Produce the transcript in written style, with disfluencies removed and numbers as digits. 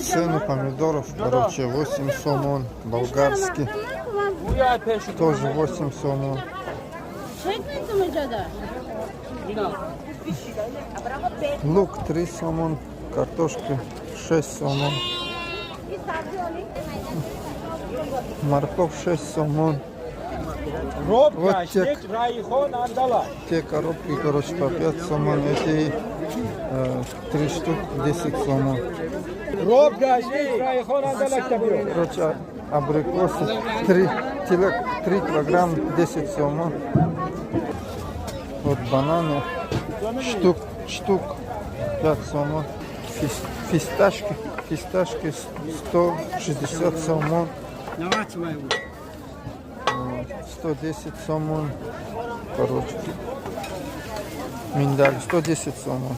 Цены помидоров, короче, 8 сомон, болгарский тоже 8 сомон. Чек. Лук 3 сомон, картошка 6 сомон. Морковь 6 сомон. Вот те коробки, короче, по 5 сомон, эти 3 штук 10 сомон. Короче, абрикосы 3 килограмм 10 сомон. Вот бананы штук 5 сомон. Фисташки 160 сомон. Вот, 110 сомон. Короче, миндаль 110 сомон.